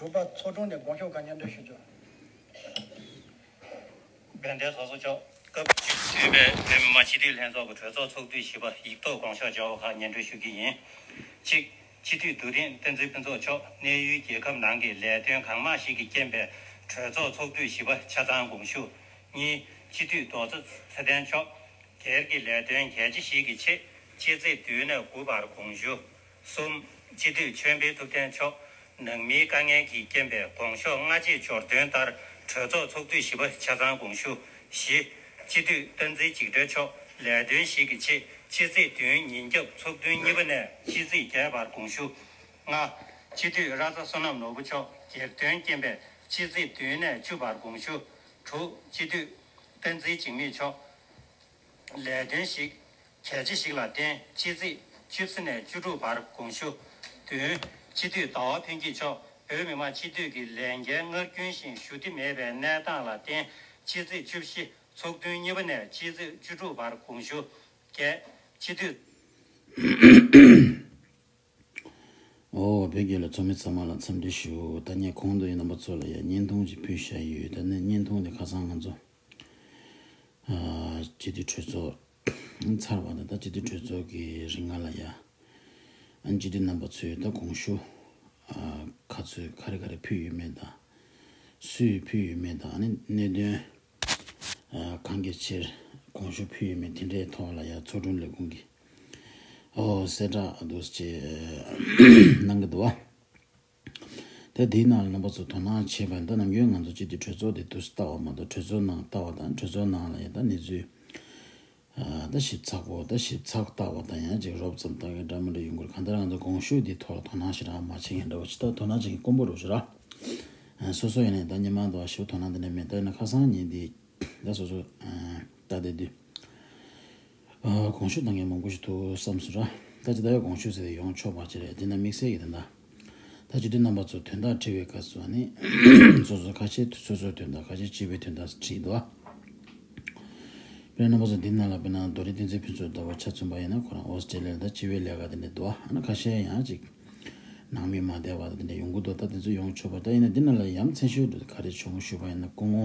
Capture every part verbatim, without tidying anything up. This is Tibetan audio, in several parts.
དྲུག་པ་ཚོགས་དྲུང་ནས་དགོངས་ཞུ་ཁག་སྙན་སྒྲོན་ཞུ་རྒྱུ། དཔལ་ལྡན་ཚོགས་གཙོ་མཆོག་སྐབས་བཅུ་བདུན་པའི་བོད་མི་མང་སྤྱི་འཐུས་ལྷན་ཚོགས་ཀྱི་གྲོས་ཚོགས་ཚོགས་དུས་བཞི་པ་ཡིག་ཐོག་དགོངས་ཞུ་བྱ་བ་ཁག་སྙན་སྒྲོན་ཞུ་གི་ཡིན། གཅིག་སྤྱི་འཐུས་རྡོ་རིང་བསྟན་འཛིན་ཕུན་ཚོགས་མཆོག་གནས་ཡུལ་རྒྱལ་ཁབ་ནང་གི་ལས་དོན་གང་མང་ཞིག་གི་རྐྱེན་པས་གྲོས་ཚོགས་ཚོགས་དུས་བཞི་པ་ཆ་ཚང་དགོངས་ཞུ། གཉིས་སྤྱི་འཐུས་རྡོ་རྗེ་ཚེ་བརྟན་མཆོག་སྒེར་གྱི་ལས་དོན་གལ་ཆེ་ཞིག་གི་ཆེད་ཕྱི་ཚེས་བདུན་ནས་དགུ་བར་དགོངས་ཞུ། གསུམ། སྤྱི་འཐུས་ཆོས་འཕེལ་ཐུབ་བསྟན་མཆོག་ནང་མིའི་དཀའ་ངལ་གྱི་རྐྱེན་པས་དགོངས་ཞུ་སྔ་རྗེས་འབྱོར་དོན་ལྟར་གྲོས་ཚོགས་ཚོགས་དུས་བཞི་པ་ཆ་ཚང་དགོངས་ཞུ། བཞི། སྤྱི་འཐུས་བསྟན་འཛིན་འཇིགས་བྲལ་མཆོག་ལས་དོན་ཞིག་གི་ཆེད་ཕྱི་ཚེས་བདུན་ཉིན་རྒྱབ་ཚོགས་ཐུན་གཉིས་པ་ནས་ཕྱི་ཚེས་བརྒྱད་བར་དགོངས་ཞུ། ལྔ། སྤྱི་འཐུས་ར་ཙ་བསོད་ནམས་ནོར་བུ་མཆོག་སྒེར་དོན་རྐྱེན་པས་ཕྱི་ཚེས་བདུན་ནས་བཅུ་བར་དགོངས་ཞུ། དྲུག་སྤྱི་འཐུས་བསྟན་འཛིན་འཇིགས་མེད་མཆོག་ལས་དོན་ཞིག་གལ་ཆེ་ཞིག་ལ་བརྟེན་ཕྱི་ཚེས་བཅུ་བཞི་ནས་བཅུ་དྲུག་བར་དགོངས་ཞུ། བདུན། སྤྱི་འཐུས་ཟླ་བ་ཕུན་སྐྱིད་མཆོག་བོད་མི་མང་སྤྱི་འཐུས་ཀྱི་ལས་འགན་སྔར་རྒྱུན་བཞིན་ཞུ་བདེ་མེད་པའི་གནས་སྟངས་ལ་བརྟེན་ཕྱི་ཚེས་བཅུ་བཞི་ཚོགས་ཐུན་གཉིས་པ་ནས་ཕྱི་ཚེས་བཅུ་དྲུག་བར་དགོངས་ཞུ། བརྒྱད། སྤྱི་འཐུས། ཨོ། བོད་རྒྱལ་ལོ་ཚོགས་མི་ཚང་མ་ལ་འཚམས་འདྲི་ཞུ། ད་ངས་གོང་དུ་ཡིན་རྣམ་པ་ཚོ་ལ་ཡང་བརྙན་ཐུང་ཅིག་ཕུལ་བཞག་ཡོད། ད་ནི་བརྙན་ཐུང་དེ་ཁ་སང་ང་ཚོ་ཨ་སྤྱི་འཐུས་གྲོས་ཚོགས་ཚར་བ་དང་། ད་སྤྱི་འཐུས་གྲོས་ཚོགས་ཀྱི་རིང་ལ་ཡ་ཨ་སྤྱི་འཐུས་རྣམ་པ་ཚོས་ད་དགོངས་ཞུ་ཨ་ག་ཚོད་ག་རེ་ག་རེ་ཕུལ་ཡོད་མེད་དང་། སུས་ཕུལ་ཡོད་མེད་དང་། ཨ་ནི་གནད་དོན་ཨ་གང་གི་ཕྱིར་དགོངས་ཞུ་ཕུལ་ཡོད་མེད་དེ་འདྲའི་ཐོག་ལ་ཡ་ཚོགས་དྲུང་ལས་ཁུངས་ཀྱིས་ཨོ་གསལ་བསྒྲགས་འདུག་སེ་གནང་གི་འདུག་བ། ད་དེའི་ནང་ལ་རྣམ་པ་ཚོ་དོ་སྣང་བྱས་པ་ཡིན་ན། ད་ནམ་རྒྱུན་ང་ཚོ་སྤྱི་འཐུས་གྲོས་ཚོགས་དེ་དུས་སུ་ལྟ་བ་མ་གཏོགས། གྲོས་ཚོགས་ནང་ལྟ་བ་དང་། གྲོས་ཚོགས་ནང་ལ་ཡང་ད་གནས་ཚུལ་ཨ་ད་ཞིབ་ཚགས་པོ། ད་ཞིབ་ཚགས་ལྟ་བ་དང་ཡང་ཅིག་རོབ་ཙམ་ལྟ་གི་འདྲ་མི་འདྲ་ཡོང་གི་རེད། གང་ལྟར་ང་ཚོ་དགོངས་ཞུ་འདིའི་ཐོག་ལ་དོ་སྣང་ཞེ་དྲག་མ་བྱེད་མཁན་འདྲ་བོ་ཅིག་ད་དོ་སྣང་བྱེད་མཁན་དཀོན་པོ་རུ་ཞིག་ར། ཨ་སོ་སོ་ཡིན་ནའི་ད་སྔོན་མ་དང་ཞིབ་དོ་སྣང་དེ་འདྲ་མེད། ད་ཡིན་ན་ཁ་སང་ཉིན་འདི་ད་སོ་སོ་ཨ་ལྟ་བསྡད་དུས། ཨ་དགོངས་ཞུ་གཏང་མཁན་མང་པོ་ཞིག་འདུག་བསམ་སོང་ར། ད་ཅི་ད་ཡོད་དགོངས་ཞུ་ཟེར་ཡོང་ཆོག་པ་ཅི་རེད། དེ་ན་དམིགས་བསལ་གྱི་དོན་དག་ད་སྤྱི་འཐུས་རྣམ་པ་ཚོ་དོན་དག་དྲི་བའི་སྐབས་སུ་ནི་སོ་སོ་ཁ་ཤས་སོ་སོའི་དོན་དག་ཁ་ཤས་སྤྱི་པའི་དོན་དག་དྲིས་འདུག་དཔེར་ན་རྣམ་པ་ཚོ་འདི་ནང་ལ་དཔེར་ན་རྡོ་རིང་བསྟན་འཛིན་ཕུན་ཚོགས་ལྟ་བུ་ཆ་མཚོན་པ་ཡིན་ན། ཁོ་རང་ཨོ་སི་ཀྲེ་ལི་ཡ་ལ་ད་སྤྱི་པའི་ལས་ཀ་དེ་འདྲ་འདུག་ཨ་ནི་ཁ་ཤས་ཡང་ཅིག་ནང་མི་མ་བསྡད་པ་དེ་འདྲ་ཡོང་གི་འདུག་ད་དེ་ཚོ་ཡོང་ཆོག་པ། ད་ཡིན་ན་འདི་ནང་ལ་ཡ་མཚན་ཤོས་འདྲ་ག་རེ་བྱུང་ཞུས་པ་ཡིན་ན། སྐུ་ངོ་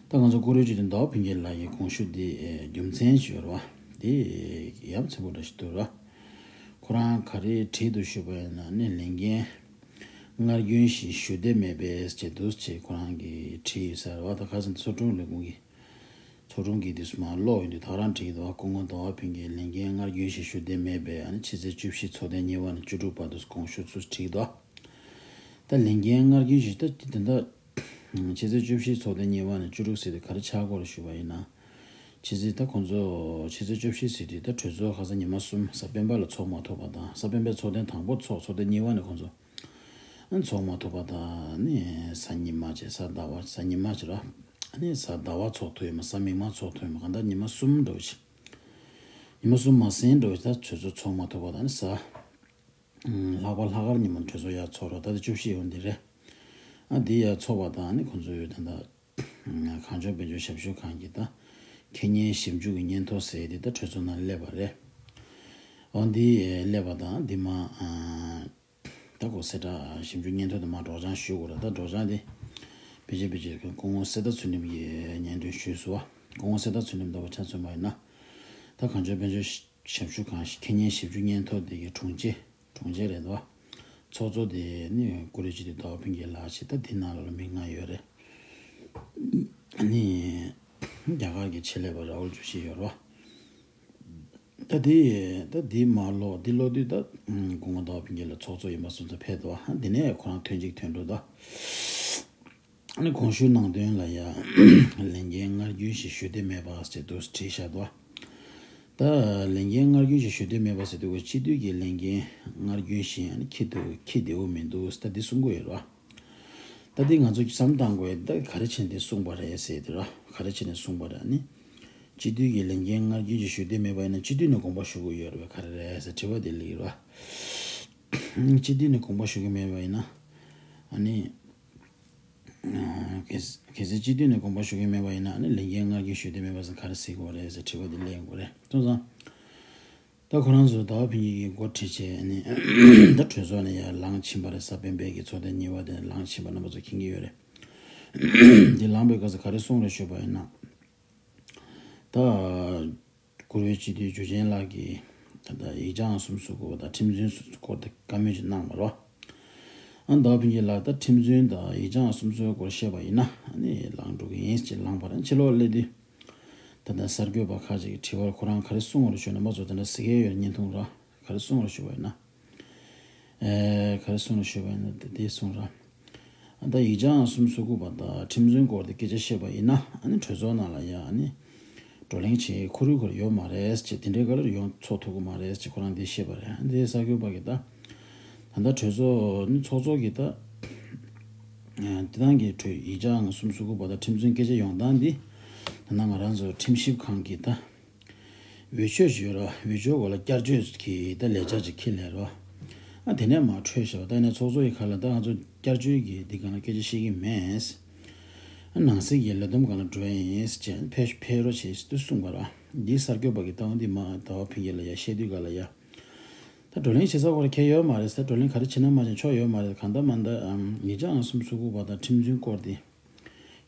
ད་ང་ཚོ་བཀུར་འོས་སྤྱི་འཐུས་ཟླ་བ་ཕུན་སྐྱིད་ལགས་ཀྱི་དགོངས་ཞུ་འདི་རྒྱུ་མཚན་ཞིག་ཡོད་རེད་བ། འདི་ཡ་མཚན་པོ་འདྲ་ཞིག་འདུག་ར། ཁོ་རང་ག་རེ་བྲིས་འདུག་ཞུས་པ་ཡིན་ན་ནི། ལས་འགན་སྔར་རྒྱུན་བཞིན་ཞུ་བདེ་མེད་པའི་ཅེས་འདུག་ཅེས་ཁོ་རང་གིས་བྲིས་ཡོད་ས་རེད་བ། ད་ཁ་སང་ཚོགས་དྲུང་ལས་ཁུངས་ཀྱི་ཚོགས་དྲུང་གིས་དུས་སུ་མར་ཀློག་ཡོང་དུས། ད་རང་བྲིས་འདུག་བ། སྐུ་ངོ་ཟླ་བ་ཕུན་སྐྱིད་ལས་འགན་སྔར་རྒྱུན་བཞིན་ཞུ་བདེ་མེད་པས། ཨ་ནི་ཕྱི་ཚེས་བཅུ་བཞི་ཚོགས་ཐེངས་གཉིས་པ་ནས་བཅུ་དྲུག་བར་དུ་དགོངས་ཞུ་ཚུལ་བྲིས་འདུག་ད་ལས་འགན་སྔར་རྒྱུན་བཞིན་ད་དེ་འདྲ། ཕྱི་ཚེས་བཅུ་བཞི་ཚོགས་ཐེངས་གཉིས་པ་ནས་བཅུ་དྲུག་ཟེར་དུས་ག་རེ་ཆགས་ཀྱི་ཡོད་རེད་ཞུས་པ་ཡིན་ན། ཕྱི་ཚེས་ད་ཁོང་ཚོ་ཕྱི་ཚེས་བཅུ་བཞི་ཟེར་དུས་ད་གྲོས་ཚོགས་ཁ་སང་ཉི་མ་གསུམ་གཟའ་སྤེན་པ་ལ་ཚོགས་མ་ཐུབ་པ་དང་། གཟའ་སྤེན་པའི་ཚོགས་ཐེངས་དང་པོ་ཚོགས། ཚོགས་ཐེངས་གཉིས་པ་ནས་ཁོང་ཚོ་ཨ་ཚོགས་མ་ཐུབ་པ་དང་། ཨ་ནི་གཟའ་ཉི་མ་བྱས། གཟའ་ཟླ་བ། གཟའ་ཉི་མ་བྱས་ར། ཨ་ནི་གཟའ་ཟླ་བ་ཚོགས་ཐུབ་ཡོད་མ། གཟའ་མིག་དམར་ཚོགས་ཐུབ་ཡོད་མ། གང་ལྟར་ཉི་མ་གསུམ་འདྲ་བོ་ཅིག་ཉི་མ་གསུམ་མ་ཟིན་འདྲ་བོ་ཅིག་ད་གྲོས་ཚོགས་ཚོགས་མ་ཐུབ་པ་དང་། ཨ་ནི་གཟའ་ལྷག་པ་ལྷག་དཀར་ཉིན་མོ་གྲོས་ཚོགས་ཡར་ཚོགས་རོགས། ད་ལྟ་བཅུ་བཞི་ཡོང་དེ་རེད། ཨ་འདི་ཡར་ཚོགས་པ་དང་། ཨ་ནི་ཁོང་ཚོའི་ད་ལྟ་གངས་ལྗོངས་དཔལ་འབྱོར་ཞབས་ཞུ་ཁང་གི་ད་ཁེ་ཉེན་ཞིབ་འཇུག་གི་སྙན་ཐོ་ཟེར་དེ་ད་གྲོས་ཚོགས་ནང་སླེབས་པ་རེད། ཨ་འདི་སླེབས་པ་དང་། འདི་མ་ཨ་ད་ཁོ་གསལ་བསྒྲགས་ཞིབ་འཇུག་སྙན་ཐོ་དེ་མ་སྒྲོག་སྦྱང་ཞུ་དགོས་རེད། ད་སྒྲོག་སྦྱང་དེ་ཕལ་ཆེར་ཕལ་ཆེར་སྐུ་ངོ་གསེར་རྟ་ཚུལ་ཁྲིམས་ཀྱིས་སྙན་སྒྲོན་ཞུས་སོང་བ། སྐུ་ངོ་གསེར་རྟ་ཚུལ་ཁྲིམས་ལྟ་བུ་ཆ་མཚོན་པ་ཡིན་ན། ད་གངས་ལྗོངས་དཔལ་འབྱོར་ཞབས་ཞུ་ཁང་ཁེ་ཉེན་ཞིབ་འཇུག་སྙན་ཐོ་དེ་གི་དྲུང་ཆེ། དྲུང་ཆེ་རེད་འདུག་བ། ཚོགས་གཙོ་དེ་ནི་བཀུར་འོས་སྤྱི་འཐུས་ཟླ་བ་ཕུན་སྐྱིད་ལགས་བྱས། ད་དེ་ནང་ལ་མི་ལྔ་ཡོད་རེད། ནི་རྒྱ་གར་གྱི་ཆེད་ལས་པ་རཱ་ཧུལ་ཇོ་ཤི་ཡོད་རེད་བ། ད་དེ་ད་དེ་མར་ཀློག་དེ་ཀློག་དུས་ད་སྐུ་ངོ་ཟླ་བ་ཕུན་སྐྱིད་ལགས་ཚོགས་གཙོ་ཡིན་པ་སོང་ཙང་ཕེབས་འདུག་བ། དེ་ནས་ཁོ་རང་ཐོན་གཅིག་ཐོན་འགྲོ་འདུག་ཨ་ནི་དགོངས་ཞུ་ནང་དོན་ལ་ཡ། ལས་འགན་སྔར་རྒྱུན་བཞིན་ཞུ་བདེ་མེད་པ་ཟེར་འདུག་བྲིས་བཞག་འདུག་ད་ལས་འགན་སྔར་རྒྱུན་བཞིན་ཞུ་བདེ་མེད་པ་ཟེར་དུས། སྤྱི་འཐུས་ཀྱི་ལས་འགན་སྔར་རྒྱུན་བཞིན་ཨ་ནི་འཁྱེར་འདུག་འཁྱེར་བདེ་བོ་མི་འདུག་ད་འདི་གསུང་གི་ཡོད་རེད་བ། ད་འདི་ང་ཚོ་བསམ་བཏང་དགོས་ཡ། ད་ག་རེ་བྱས་ནས་གསུངས་པ་རེད་ཟེར་དེ་ར། ག་རེ་བྱས་ནས་གསུངས་པ་རེད། ཨ་ནི་སྤྱི་འཐུས་ཀྱི་ལས་འགན་སྔར་རྒྱུན་བཞིན་ཞུ་བདེ་མེད་པ་ཡིན་ན། སྤྱི་འཐུས་ནས་དགོངས་པ་ཞུ་དགོས་ཡོད་རེད་བ། ག་རེ་རེད་ཟེར་དྲི་བ་དེ་སླེབས་ཀྱི་རེད་བ། སྤྱི་འཐུས་ནས་དགོངས་པ་ཞུ་གི་མེད་པ་ཡིན་ན། ཨ་ནི། གལ་གལ་སྲིད་སྤྱི་འཐུས་ནས་དགོངས་པ་ཞུ་གི་མེད་པ་ཡིན་ན། ཨ་ནི་ལས་འགན་སྔར་རྒྱུན་ཞུ་བདེ་མེད་པ་ཟེར་ག་རེ་ཟེར་དགོས་རེད་ཟེར་དྲི་བ་དེ་སླེབས་ཡོང་གི་རེད། སོང་ཙང་། ད་ ད་ཁོ་རང་ཚོ་ཟླ་བ་ཕུན་སྐྱིད་ཀྱིས་འགོ་ཁྲིད་བྱས་ནས་ད་གྲོས་ཚོགས་ནས་ཡར་ལངས་ཕྱིན་པ་རེད། གཟའ་སྤེན་པའི་གི་ཚོགས་ཐེངས་གཉིས་པ་དེ་ནས་ལངས་ཕྱིན་པ་རྣམ་པ་ཚོ་མཁྱེན་གྱི་ཡོད་རེད། འདི་ལངས་པའི་སྐབས་སུ་ག་རེ་གསུངས་རེད་ཞུས་པ་ཡིན་ན། ད་བཀུར་འོས་སྤྱི་འཐུས་འཇུ་ཆེན་ལགས་ཀྱིས་ད་ལྟ་ཡིག་ཆ་ཨང་གསུམ་སོ་དགུ་པ་དང་ཁྲིམས་རྫུན་སྐོར་དེ་བཀའ་མོལ་ཅིག་གནང་བ་རེད། ཨ་ཟླ་བ་ཕུན་སྐྱིད་ལགས་ད་ཁྲིམས་རྫུན་དང་ཡིག་ཆ་ཨང་གསུམ་སོའི་སྐོར་བཤད་པ་ཡིན་ན་ཨ་ནི་ལངས་འགྲོ་གི་ཡིན་ཅེས་ལངས་པ་རེད། ཕྱི་ལོགས་སླེབས་དུས་ད་ལྟ་གསར་འགོད་པ་ཁག་ཅིག་གིས་དྲི་བར་ཁོ་རང་ག་རེ་གསུངས་པ་རེད་ཞུས་ན་མ་ཚོ་དེ་འདྲ་ཟེར་གྱི་ཡོད་རེད། བརྙན་ཐུང་ར་ག་རེ་གསུངས་པ་རེད་ཞུས་པ་ཡིན་ན། ཨེ། ག་རེ་གསུངས་ལ་ཞུས་པ་ཡིན་ན་དེ་དེ་གསུངས་ར། ཨ་ད་ཡིག་ཆ་ཨང་གསུམ་སོ་དགུ་པ་དང་ཁྲིམས་རྫུན་སྐོར་དེ་སྐད་ཆ་བཤད་པ་ཡིན་ན་ཨ་ནི་གྲོས་ཚོགས་ནང་ལ་ཡ་ཨ་ནི་བགྲོ་གླེང་བྱེད་ཁོ་རུ་ཁོར་ཡོད་མ་རེད་ཅེས་དེ་འདྲའི་སྐབས་ལ་ཡོང་ཚོགས་ཐུབ་ཀྱི་མ་རེད་ཅེས་ཁོ་རང་དེ་བཤད་པ་རེད། ཨ་འདི་གསར་འགོད་པ་གིས་ད་ད་ལྟ་གྲོས་ཚོགས་ནི་ཚོགས་གཙོ་གིས་ད་ཨ་དེ་དང་གི་གྲོས་ཡིག་ཆ་ཨང་གསུམ་སོ་དགུ་པ་དང་ཁྲིམས་རྫུན་སྐད་ཆ་ཡོང་སྟངས་འདི་ད་ལྟ་ང་རང་ཚོ་ཁྲིམས་ཞིབ་ཁང་གིས་ད། འོས་ཆོས་ཞུ་ར། འོས་ཆོས་སྐོར་ལ་བསྐྱར་བཅོས་ཀྱི་ད་ལས་འཆར་ཅིག་འཁྱེར་ལེ་རོ། ཨ་དེ་ནས་མར་འཕྲོས་ཤག་ད་ནས་ཚོགས་གཙོ་ཡི་ཁ་ལ་ད་ང་ཚོ་བསྐྱར་བཅོས་ཀྱི་འདི་ག་ལ་སྐད་ཆ་བཤད་ཀྱི་མེད། ཨ་ནང་སྲིད་ཀྱི་ལས་བསྡོམས་ག་ལ་འགྲོ་ཡ་ཡིན་ཟེར་བྱས་ཕེ་ཕེ་རོ་བྱས་ཏུ་གསུངས་པ་ར། འདིའི་གསར་འགོད་པ་གི་ལྟ་བ་འདི་མ་ལྟ་བ་ཕིན་གྱི་ལ་ཡ་བཤད་དུས་ག་ལ་ཡ། ད་བགྲོ་གླེང་བྱེད་ས་སྐོར་ཁྱད་ཡོད་མ་རེད་ཟེར། བགྲོ་གླེང་ག་རེ་བྱེད་ན་མ་བྱེད་ཆོག་ཡོད་མ་རེད། གང་ལྟར་མ་ལྟར་ཨམ་ཉིས་བརྒྱ་ཨང་གསུམ་སོ་དགུ་པ་དང་ཁྲིམས་རྫུན་སྐོར་དེ།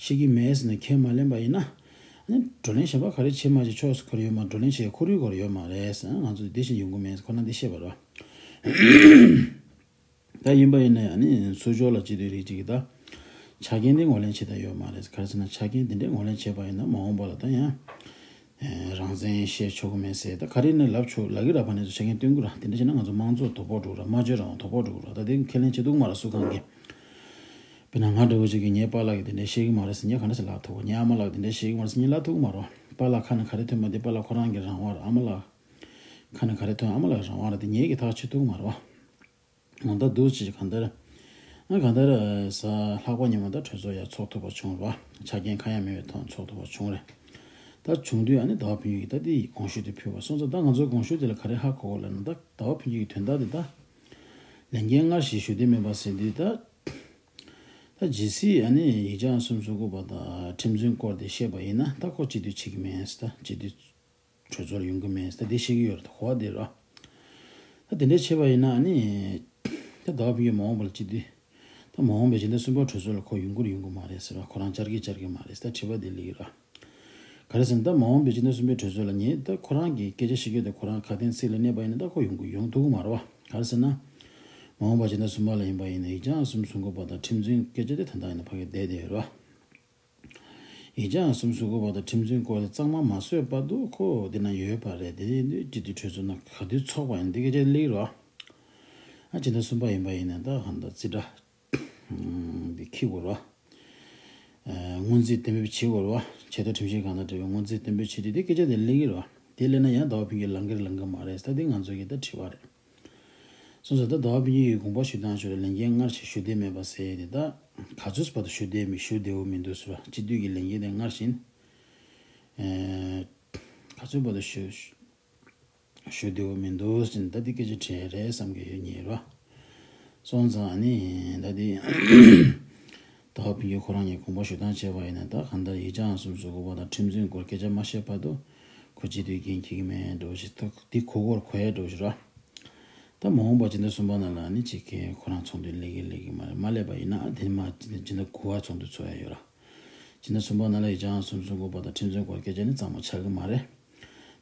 ཤེས་ཀྱི་མེད་ཟེར་ནས་ཁས་མ་ལེན་པ་ཡིན་ན། ཨ་ནི་བགྲོ་གླེང་གཞན་པ་ག་རེ་བྱེད་མ་བྱེད་ཆོག་ཟེར་ཁོར་ཡོད་མ། བགྲོ་གླེང་བྱེད་ཁོར་ཡུག་གོ་རེ་ཡོད་མ་རེད་ཟེར། ང་ཚོ་འདི་བཞིན་ཡོང་གི་མེད་ཟེར་ཁོ་ན་འདི་བཤད་པ་རེད། ད་ཡིན་པ་ཡིན་ན་ཨ་ནི་ཚུར་ཕྱོགས་ལ་སྤྱི་འཐུས་རིགས་གཅིག་གིས་ད་ཆ་རྐྱེན་འདི་ངོས་ལེན་བྱེད་ད་ཡོད་མ་རེད། ག་རེ་ཟེར་ན་ཆ་རྐྱེན་འདི་འདྲའི་ངོས་ལེན་བྱས་པ་ཡིན་ན་མ་འོངས་པ་ལ་ད་ཡང་། རང་བཙན་བཤད་ཆོག་གི་མེད་ཟེར། ད་ག་རེ་ནས་ལབ་ཆོག་ལབ་ཀྱི་ར། ཕ་ནས་ཚོ་ཆ་རྐྱེན་སྟོན་གི་ར། དེ་འདྲ་བྱས་ན་ང་ཚོ་དམངས་གཙོ་དོ་ཕོག་འགྲོ་ར། སྨྲ་བརྗོད་རང་དབང་དོ་ཕོག་འགྲོ་ར། ད་དེ་ཁས་ལེན་བྱེད་ཐུབ་མ་ར་སུ་གང་གི། དཔེར་ན་ང་འདྲ་བོ་ཅིག་གིས་ངའི་པཱ་ལགས་ཀྱིས་དེ་འདྲ་བཤད་གི་མ་རེད་ཟེར་ངས་ག་འདྲ་ཞིག་ལབ་ཐུབ་གོ། ངའི་ཨ་མ་ལགས་དེ་འདྲ་བཤད་གི་མ་རེད་ཟེར་ངས་ལབ་ཐུབ་གི་མ་རེད། པཱ་ལགས་ཁ་ནས་ག་རེ་ཐོན་པ་དེ་པཱ་ལགས་ཁོ་རང་གི་རང་དབང་རེད། ཨ་མ་ལགས་ཁ་ནས་ག་རེ་ཐོན་ཨ་མ་ལགས་རང་དབང་རེད། དེ་ངས་ཀྱིས་ཐག་གཅོད་ཐུབ་གི་མ་རེད་བ། འོ་ད་འདུག་ཅེས་གང་ལྟར། ང་གང་ལྟར་གཟའ་ལྷག་པ་ཉིན་མོ་ད་གྲོས་ཚོགས་ཡར་ཚོགས་ཐུབ་པ་བྱུང་ར། ཆ་རྐྱེན་གང་ཡང་མེད་པའི་ཐོག་ཚོགས་ཐུབ་པ་བྱུང་རེད། ད་བྱུང་དུས་ཨ་ནི་ཟླ་བ་ཕུན་སྐྱིད་ཀྱིས་ད་དེ་ཡི་དགོངས་ཞུ་དེ་ཕུལ་བ་སོང་ཙང་ད་ང་ཚོའི་དགོངས་ཞུ་དེ་ལ་ག་རེ་ཧ་གོ་གོ་ལབ་ན། ད་ཟླ་བ་ཕུན་སྐྱིད་ཀྱི་དོན་དག་དེ་ད་ལས་འགན་སྔར་བཞིན་ཞུ་འདོད་མེད་པ་ཟེར་དུས་ད། ད་ཇི་སྲིད་ཨ་ནི་ཡིག་ཆ་ཨང་གསུམ་སོ་དགུ་པ་དང་ཁྲིམས་རྫུན་སྐོར་དེ་བཤད་པ་ཡིན་ན་ད་ཁོ་སྤྱི་འཐུས་བྱེད་ཀྱི་མེད་ཟེར། ད་སྤྱི་འཐུས་གྲོས་ཚོགས་ལ་ཡོང་གི་མེད་ཟེར། ད་དེ་བཤད་ཀྱི་ཡོད་རེད། ད་གོ་བ་དེ་ར། ད་དེ་འདྲ་བྱས་པ་ཡིན་ན་ཨ་ནི་ད་ཟླ་བ་ཕུན་སྐྱིད་མ་འོངས་པ་ལ་སྤྱི་འཐུས་ད་མ་འོངས་པའི་སྤྱི་ཟླ་གསུམ་པ་གྲོས་ཚོགས་ལ་ཁོ་ཡོང་གི་རེད་ཡོང་གི་མ་རེད་ཟེར་བ། ཁོ་རང་བཅར་གི་བཅར་གི་མ་རེད་ཟེར། ད་དྲི་བ་དེ་སླེབས་ཀྱི་ར། ག་རེ་ཟེར་ན་ད་མ་འོངས་པའི་སྤྱི་ཟླ་གསུམ་པའི་གྲོས་ཚོགས་ལ་ངས་ད་ཁོ་རང་གི་སྐད་ཆ་བཤད་རྒྱུ་དེ་ཁོ་རང་ཁ་དན་ཚིག་ལ་གནས་པ་ཡིན་ན་ད་ཁོ་ཡོང་གི་ཡོང་ཐུབ་ཀྱི་མ་རེད་བ། ག་རེ་ཟེར་ན། མ་འོངས་པ་སྤྱི་ཟླ་གསུམ་པ་ལ་ཡིན་པ་ཡིན་ན་ཡིག་ཆ་ཨང་གསུམ་སོ་དགུ་པ་དང་ཁྲིམས་རྫུན་སྐད་ཆ་དེ་ད་ལྟ་ཡིན་ན་ཕ་གི་བསྡད་བསྡད་ཡོད་རེད་བ། ཡིག་ཆ་ཨང་གསུམ་སོ་དགུ་པ་དང་ཁྲིམས་རྫུན་སྐོར་དེ་གཙང་མ་མ་བཟོས་བར་དུ་ཁོ་འདི་ན་ཡོད་པ་རེད། དེ་ཡིན་དུས་སྤྱི་འཐུས་གྲོས་ཚོགས་ནང་ག་དུས་ཚོགས་པ་ཡིན་དེ་སྐད་ཆ་སླེབས་རེད་བ། ཨ་སྤྱི་ཟླ་གསུམ་པ་ཡིན་པ་ཡིན་ན་ད་གང་ལྟར་རྩིས་ཁྲ། འདི་འཁྱེར་དགོས་རེད་བ། སྔོན་རྩིས་གཏན་འབེབས་བྱེད་དགོས་རེད་བ། ཆེས་མཐོའི་ཁྲིམས་ཞིབ་ཁང་དང་འབྲེལ་བའི་སྔོན་རྩིས་གཏན་འབེབས་བྱེད་དུས་དེ་སྐད་ཆ་དེ་སླེབས་ཀྱི་རེད་བ། དེ་སླེབས་ན་ཡང་ཟླ་བ་ཕུན་སྐྱིད་ལངས་ཀྱི་རེད་ལངས་ཀྱི་མ་རེད་ཟེར། ད་དེ་ང་ཚོ་གི་ད་དྲི་བ་རེད། སོང་ཙང་ད་ཟླ་བ་ཕུན་སྐྱིད་ཀྱིས་དགོངས་པ་ཞུ་སྟངས་ཞུ་རེད། ལས་འགན་སྔར་བཞིན་ཞུ་འདོད་མེད་པ་ཟེར་ཡས་དེ་ད་ག་ཚོད་བར་དུ་ཞུ་བདེ་མི་ཞུ་བདེ་བོ་མི་འདུག་ཟེར་བ། སྤྱི་འཐུས་ཀྱི་ལས་འགན་དེ་སྔར་བཞིན་ག་ཚོད་བར་དུ་ཞུ། ཞུ་བདེ་བོ་མི་འདུག་ཟེར་ནས་ད་འདི་སྐད་ཆ་དྲིས་རེད་བསམ་གྱི་ཡོད་ཉེ་ར། སོང་ཙང་ཨ་ནི་ད་འདི་ཟླ་བ་ཕུན་སྐྱིད་ཁོ་རང་གཉིས་དགོངས་པ་ཞུ་སྟངས་བྱས་པ་ཡིན་ན་ད་གང་ལྟར་ཡིག་ཆ་ཨང་གསུམ་སོ་དགུ་པ་དང་ཁྲིམས་རྫུན་སྐོར་སྐད་ཆ་མ་བཤད་བར་དུ་ཁོ་སྤྱི་འཐུས་འགན་འཁྱེར་གྱི་མེད་འགྲོ་ཞིག་ད་འདི་གོ་གོར་གོ་ཡས་འགྲོ་ཞིག་ར། ད་མ་འོངས་པ་སྤྱི་ཟླ་གསུམ་པ་ནང་ལ་ཨ་ནི་ཅིག་གི་ཁོ་རང་ཚོགས་འདུ་སླེབས་ཀྱི་སླེབས་ཀྱི་མ་རེད། མ་སླེབས་པ་ཡིན་ན་ཨ་དེ་མ་སྤྱི་ཟླ་དགུ་པ་ཚོགས་འདུ་ཚོགས་ཡ་ཡོད་ར། སྤྱི་ཟླ་གསུམ་པ་ནང་ལ་ཡིག་ཆ་ཨང་གསུམ་སོ་དགུ་པ་དང་ཁྲིམས་རྫུན་སྐོར་སྐད་ཆ་ནི་གཙང་མ་ཆགས་ཀྱི་མ་རེད།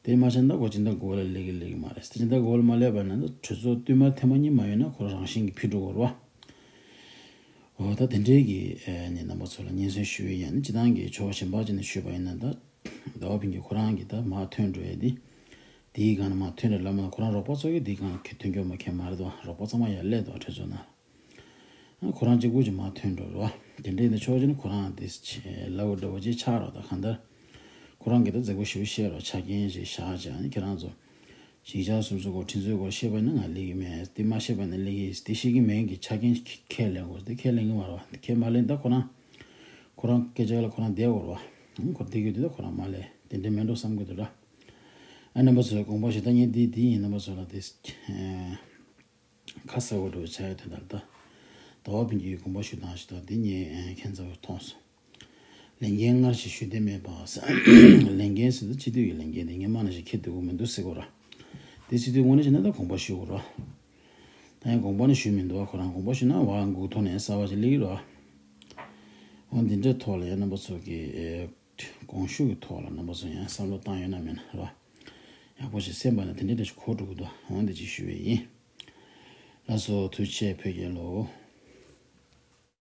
དེ་མ་ཆགས་ན་ཁོ་སྤྱི་ཟླ་དགུ་པ་ལ་སླེབས་ཀྱི་སླེབས་ཀྱི་མ་རེད། སྤྱི་ཟླ་དགུ་པ་ལ་མ་སླེབས་པ་ན་ད་གྲོས་ཚོགས་བསྟུད་མར་ཐེངས་མ་གཉིས་མ་ཡོང་ན་ཁོ་རང་རང་བཞིན་གྱིས་ཕྱིར་འགྲོ་དགོས་རེད་བ། འོ་ད་དེ་འདྲའི་གི་ཨ་ནི་རྣམ་པ་ཚོ་ལ་སྙན་སེང་ཞུ་ཡི་ཡིན། སྤྱི་བཏང་གི་ཕྱོགས་གཞན་པ་ཅིག་ནས་ཞུས་པ་ཡིན་ན་ད་ཟླ་བ་ཕུན་སྐྱིད་ཁོ་རང་གིས་ད་མར་ཐོན་འགྲོ་ཡ་དེ་དེའི་སྒང་ནས་མར་ཐོན་རེད་ལབ་མ་ཁོ་རང་རོགས་པ་ཚོ་གིས་དེའི་སྒང་ཐོན་སྐྱོད་མ་མཁན་མ་རེད་དོ། རོགས་པ་ཚང་མ་ཡར་སླེབས་དོ་གྲོས་ཚོགས་ནང་། ཨ་ཁོ་རང་གཅིག་པུ་ཅིག་མར་ཐོན་འགྲོ་རོ། དེ་འདྲ་ཡིན་ན་ཆོག་ཅེ་ནི་ཁོ་རང་དེ་ལབ་འདྲ་བོ་ཅིག་ཆགས་རོགས། ད་གང་ལྟར་ཁོ་རང་གིས་ད་མཛད་སྒོ་ཞེ་པོ་བཤད་རོགས། ཆ་རྐྱེན་ཞིག་བཞག་ཅིག་ཨ་ནི་ཁྱེད་རང་ཚོ་ཡིག་ཆ་གསུམ་སོ་དགུ་ཁྲིམས་རྫུན་སྐོར་བཤད་པ་ཡིན་ན་ང་སླེབས་ཀྱི་མེད། དེ་མ་བཤད་པ་ཡིན་ན་སླེབས་ཀྱི་དེ་བཤད་ཀྱི་མེད་གི་ཆ་རྐྱེན་ཁས་ལེན་དགོས། དེ་ཁས་ལེན་གྱི་མ་རེད་བ། དེ་ཁས་མ་ལེན་ད་ཁོ་རང་ཁོ་རང་སྐད་ཆ་ལ་ཁོ་རང་བསྡད་དགོས་རེད་བ། ཁོ་བསྡད་རྒྱུ་དེ་ད་ཁོ་རང་མ་ལས་དེ་འདྲ་མེད་འགྲོ་བསམ་གི་འདུག་ར། ཨ་རྣམ་པ་ཚོས་དགོངས་པ་ཞུ། ད་ངས་འདི་འདི་ཡིན་རྣམ་པ་ཚོ་ལ་དེ། ཁ་གསལ་པོ་འདྲ་བོ་ཆགས་ཡོད་དེ་ལྟར་ད། ཟླ་བ་ཕུན་སྐྱིད་ཀྱིས་དགོངས་པ་ཞུ་སྟངས་ཞིག་དང་འདི་ངས་ཁྱད་མཚར་བོ་མཐོང་སོང་། ལས་འགན་སྔར་བཞིན་ཞུ་འདོད་མེད་པ། ལས་འགན་ཟེར་ན་སྤྱི་འཐུས་ཀྱི་ལས་འགན་དེ་ངས་མ་ནང་བཞིན་འཁྱེར་སྡོད་དགོས་མི་འདུག་ཟེར་གོ་ར། དེ་སྲིད་དུས་དངོས་གནས་བྱས་ན་ད་དགོངས་པ་ཞུ་དགོས་ར། ད་ཡང་དགོངས་པ་ནི་ཞུ་མི་འདུག་བ། ཁོ་རང་དགོངས་པ་ཞུ་ན་བ་འགུག་ཐོག་ནས་གསར་བ་ཞིག་སླེབས་ཀྱི་ར། འོ་འདི་འདྲའི་ཐོག་ལ་ཡང་རྣམ་པ་ཚོ་གི་ཨེ་དགོངས་ཞུ་གི་ཐོག་ལ་རྣམ་པ་ཚོ་ཡང་བསམ་བློ་བཏང་ཡོད་ན་མེད་ན་ར། ཡག་པོ་ཞིག་གསན་པ་ན་དེ་འདྲའི་འདྲ་ཞིག་གོ་འགྲོ་གི་འདུག་འོ་འདི་ཅིག་ཞུ་བས་ཡིན། ལགས་སོ། ཐུགས་རྗེ་ཆེ། བོད་རྒྱལ་ལོ།